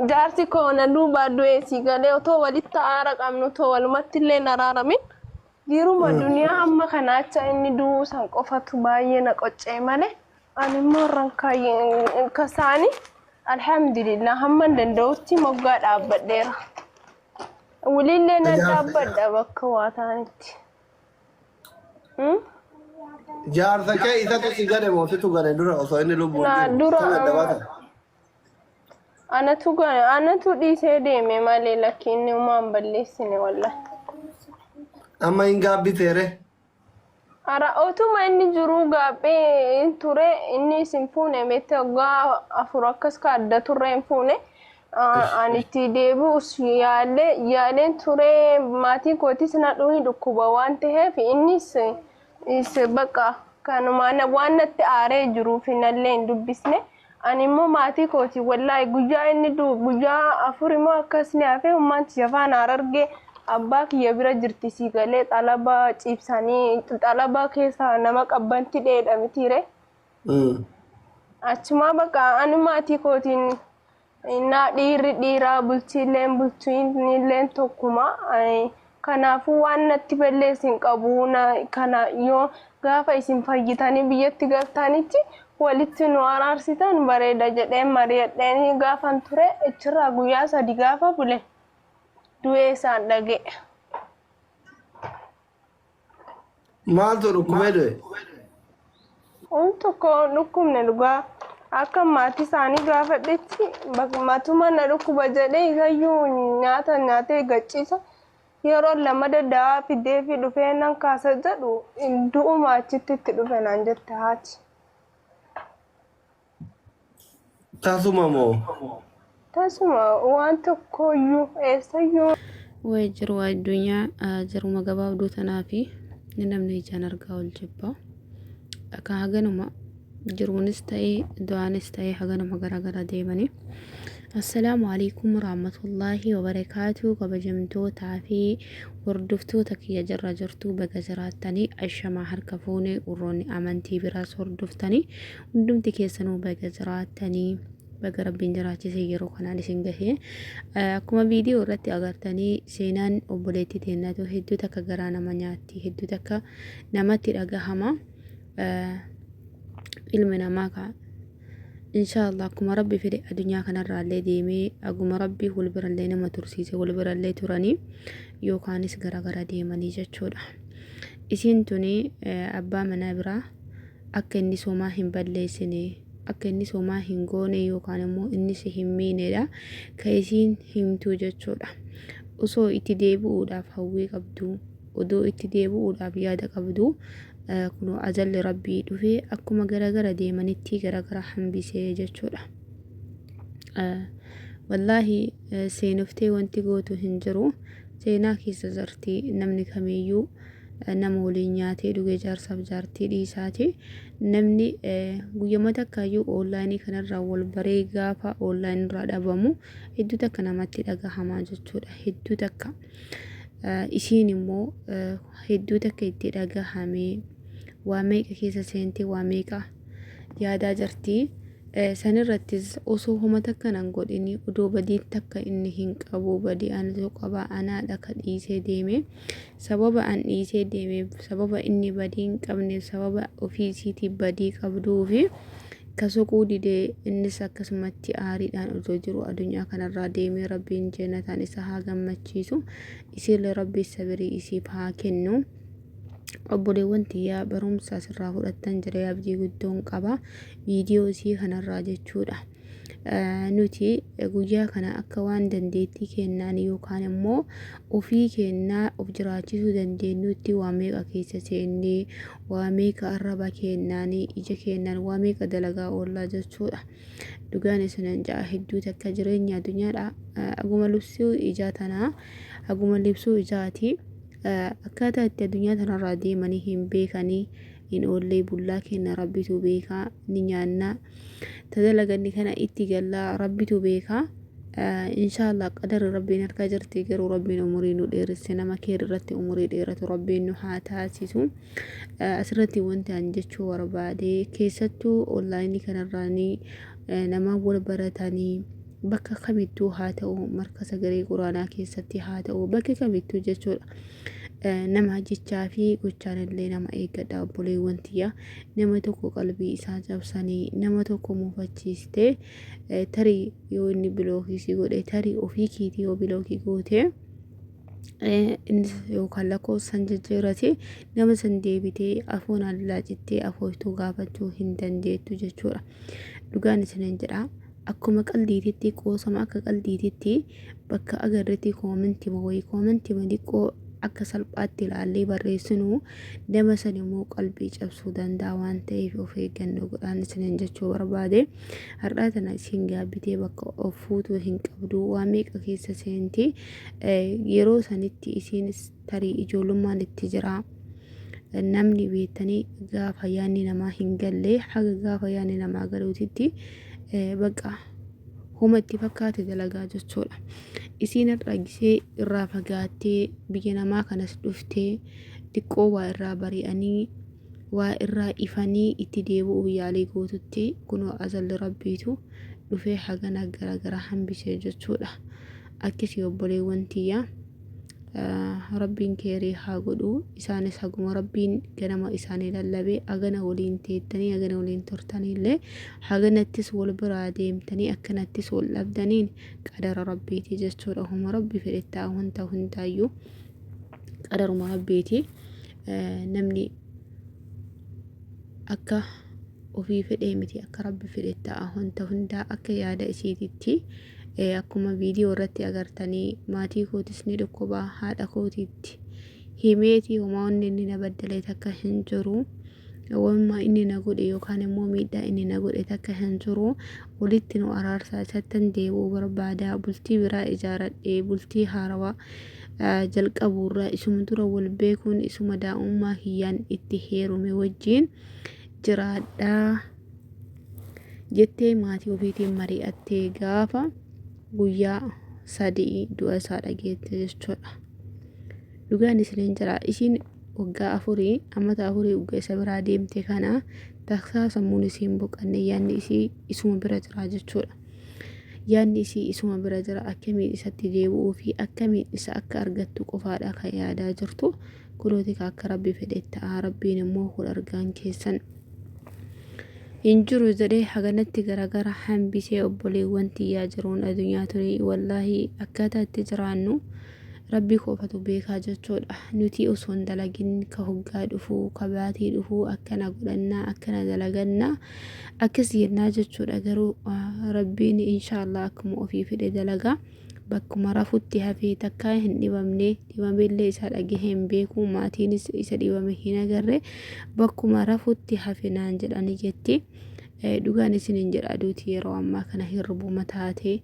Jaarsi koo na duubaa du'ee sii galee otoo walitti aara qabnu otoo walumatti illee hin araaramin jiruma duniyaa hamma kana acha inni du'uu san qofatu baay'ee na qoccee malee ani immoo irran kasaani alhamdulillah hamman danda'utti moggaa dhaabbadheera. Wiliillee nan dhaabbadha bakka waa ta'anitti. Jaarsa kee isatu si gane moo situ gane dura osoo inni lubbuun Na jiru? dura Akkam adda baatan? anatu gane anatu dhiisee deeme malee lakki inni umaan balleessine wallahi. Amma hin gaabbiteere. Ara otuma inni jiruu gaabbee hin ture inni isin fuune meette waggaa 4 akkas ka adda turre hin fuune. Ani itti deebi'us yaalee yaaleen ture maatii kootis na dhuhi dhukkuba waan ta'eef innis is bakka kanuma waan natti aaree jiruuf nallee hin dubbisne. Ani immoo maatii kooti wallaahi guyyaa inni du'u guyyaa 4 immoo akkas ni hafe ummaan tiyya faana harargee abbaa kiyya bira jirti sii galee xalaba ciibsanii xalaba keessa nama qabbanti dheedha mitiire. Achumaa bakka ani maatii kootiin Innaa dhiirri dhiiraa bultiilleen bultiinilleen tokkuma. Kanaafuu waan natti balleessu hin qabu. Kana yoo gaafa isin fayyitanii biyyatti galtanitti walitti nu araarsitan bareeda jedheen mari'adheen gaafan ture achirraa guyyaa sadi gaafa bule du'ee isaan dhaga'e. Maaltu dhukkubee du'e? Waan tokko hin dhukkubne dhugaa. Akka maatii isaanii gaafadhetti matuma na dhukkuba jedhee isayyuu nyaata nyaatee gaccisa. Yeroo lamada dawaa fidee fi dhufee nan kaasa jedhu du'uma achitti itti dhufe naan jette haati. Tasuma moo? Tasuma waan tokkooyyuu eessayyuu. Way jiru addunyaa jiruma gabaabduu tanaa fi namni ijaan argaa ol jibba. Akka haganuma jiruunis ta'ee du'aanis ta'ee haganuma garaagara deemanii. Assalaamu alaikum warahmatullaahi wabarakaatu kabajamtootaa fi hordoftoota kiyya jirra jirtuu baga jiraattanii ashamaa harka fuune warroonni amantii biraas hordoftanii Hundumti keessanuu baga jiraattanii baga rabbiin jiraachisee yeroo kanaan isin gahe. Akkuma viidiyoo irratti agartanii seenaan obboleettii teennatu hedduu takka garaa nama nyaatti hedduu takka namatti dhagahama. Ilmi namaa kaa inshaallah akkuma rabbi fedhe addunyaa kanarraallee deemee aguma rabbi wal birallee nama tursiise wal birallee turanii yookaanis gara gara deemanii jechuudha. Isiin tuni abbaa manaa biraa akka inni somaa hin balleessine, akka inni somaa hin goone yookaan immoo inni si hin miinedha ka isiin himtuu jechuudha. Osoo itti deebi'uudhaaf hawwii qabdu, odoo itti deebi'uudhaaf yaada qabdu kunoo ajalli rabbii dhufee akkuma garagara deemanitti garagara hambisee jechuudha. Wallaahi seenoftee wanti gootu hin jiru. Seenaa keessa jirti namni kamiyyuu. Nama waliin nyaatee dhugee jaarsaaf jaartii dhiisaati. Namni guyyama takkaayyuu oonlaayinii kanarraa wal baree gaafa oonlaayinii irraa dhabamu hedduu takka namatti dhagahamaa jechuudha. Hedduu takka. Isiin immoo hedduu takka itti dhagahamee waa meeqa keessa seentee waa meeqa yaadaa jirti. Sanirrattis osoo homa takka nan godhini odoo badii takka inni hin qabu badii anatu qaba anaadha ka dhiisee deeme. Sababa an dhiisee deemeef sababa inni badii hin qabneef sababa ofii isiitii badii qabduufi ka soquu didee innis akkasumatti aariidhaan osoo jiru adunyaa kanarraa deemee rabbiin jeenataan isa haa gammachiisu isiillee rabbii sabirii isiif haa kennu. Obboleewwan tiyyaa barumsa asirraa fudhattan jedhee abdii guddoon qaba viidiyoo isii kanarraa jechuudha. Nuti guyyaa kana akka waan dandeettii keennaan yookaan immoo ofii keennaa of jiraachisuu dandeenyutti waa meeqa keessa seennee waa meeqa arraba keennaan ija keennaan waa meeqa dalagaa oollaa jechuudha. Dhugaan isinan ja'a hedduu takka jireenya addunyaadha. Aguma libsuu ijaa tanaa aguma libsuu ijaati. Akkaataa itti addunyaa tanarraa deemanii hin beekanii hin oollee bullaa kenna rabbitu beekaa ni nyaannaa. Ta dalaganni kana itti gallaa rabbitu beekaa. Inshaallah qadarri rabbiin harka jirti garuu rabbiin umurii nu dheeresse nama keer irratti umurii dheeratu rabbiin nu haa taasisu. Asirratti wanti an jechuu barbaade keessattuu onlaayinii kanarraanii nama wal baratanii Bakka kamittuu haa ta'u, markaza garee quraanaa keessatti haa ta'u, bakka kamittuu jechuudha. Nama jechaa fi gochaan illee nama eeggadha obboleewwan tiyya. Nama tokko qalbii isaa cabsanii nama tokko mufachiistee tarii yoo inni bilookii si godhe tarii ofii keetii yoo bilookii goote innis yookaan lakkoofsa san jijjiirrate nama san deebitee afoon allaa jettee afooytuu gaafachuu hin dandeettu jechuudha. Dhugaan isiniin jedha akkuma qaldiititti qoosama akka qaldiititti bakka agarretti koomentima wayii koomentima xiqqoo akka salphaatti ilaallee barreessinu nama san immoo qalbii cabsuu danda'a waan ta'eef of eeggannoo godhaan isiniin jechuu barbaade. Har'aa tana isiin gaabbitee bakka of fuutuu hin qabdu waa meeqa keessa seenti yeroo sanitti isiinis tarii ijoollummaan itti jira. Namni beektanii gaafa yaadni namaa hin galle haga gaafa yaadni namaa galuutitti bakka homa itti fakkaate dalagaa jechuudha. Isiin har'a gisee irraa fagaattee biyya namaa kanas dhuftee xiqqoo waa irraa bari'anii waa irraa ifanii itti deebi'uuf yaalii gootutti kunoo azalli rabbiitu dhufee hagana garagara hambisee jechuudha. Akkasii obboleewwan tiyya. Rabbiin keerii haa godhu isaanis haguma rabbiin ganama isaanii lallabe hagana waliin teettanii hagana waliin turtaniillee haganattis wal biraa deemtanii akkanattis wal dhabdaniin qadara rabbiiti jechuudha homa rabbi fedhe ta'a wanta hundaayyuu qadaruma rabbiiti namni akka ofii fedhee miti akka rabbi fedhe ta'a wanta hundaa akka yaada isiititti akkuma viidiyoo irratti agartanii maatii kootis ni dhukkuba haadha kootiitti himeetii homaa wanni inni na baddalee takka hin jiru wamma inni na godhe yookaan immoo miidhaa inni na godhe takka hin jiru walitti nu araarsaa isattan deebi'uu barbaada bultii biraa ijaaradhee bultii haarawaa jalqabuurra isuma dura wal beekuun isuma daa'ummaa kiyyaan itti heerume wajjiin jiraadha jettee maatii ofiitiin mari'attee gaafa guyyaa sadii du'a isaa dhageette jechuudha. Dhugaan isiniin jira isiin waggaa afurii amata afurii waggaa isa biraa deemte kana taksaa sammuun isiin boqanne yaadni isii isuma bira jira jechuudha. Yaadni isii isuma bira jira akkamiin isatti deebi'uu fi akkamiin isa akka argattu qofaadha kan yaadaa jirtu. Kunooti ka akka rabbi fedhe ta'a rabbiin immoo wal argaan keessan hin jiru jedhee haganatti garagara hambisee obboleewwan tiyyaa jiruun adunyaa tuni wallaahi akkaataa itti jiraannu rabbi qofatu beekaa jechuudha nuti osoo hin dalagin ka hoggaa dhufu ka baatii dhufu akkana godhannaa akkana dalagannaa akkas jennaa jechuudha garuu rabbiin inshaallah akkuma ofii fedhe dalagaa. Bakkuma rafutti hafee takkaa hin dhibamne, dhibamellee isa dhagahee hin beeku, maatiinis isa dhibame hin agarre, bakkuma rafutti hafe naan jedhani jetti. Dhugaan isiniin jedha duuti yeroo ammaa kana hirribuma taatee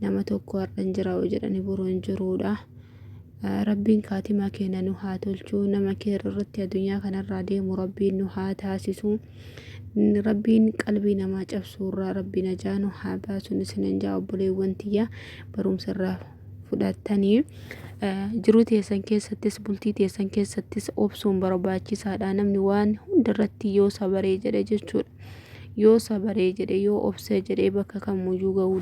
nama tokko har'a hin jira yoo jedhani boru hin jiruudha. Rabbiin kaatimaa keenya nu haa tolchu nama keerra irratti addunyaa kanarraa deemu rabbiin nu haa taasisu. Rabbiin qalbii namaa cabsuurraa rabbi najaa nu haa baasu isinin jaa obboleewwan tiyya barumsa irraa fudhattanii jiruu teessan keessattis bultii teessan keessattis obsuun barbaachisaadha namni waan hundarratti yoo sabaree jedhe jechuudha yoo sabaree jedhe yoo obsee jedhe bakka kamuyyuu ga'uu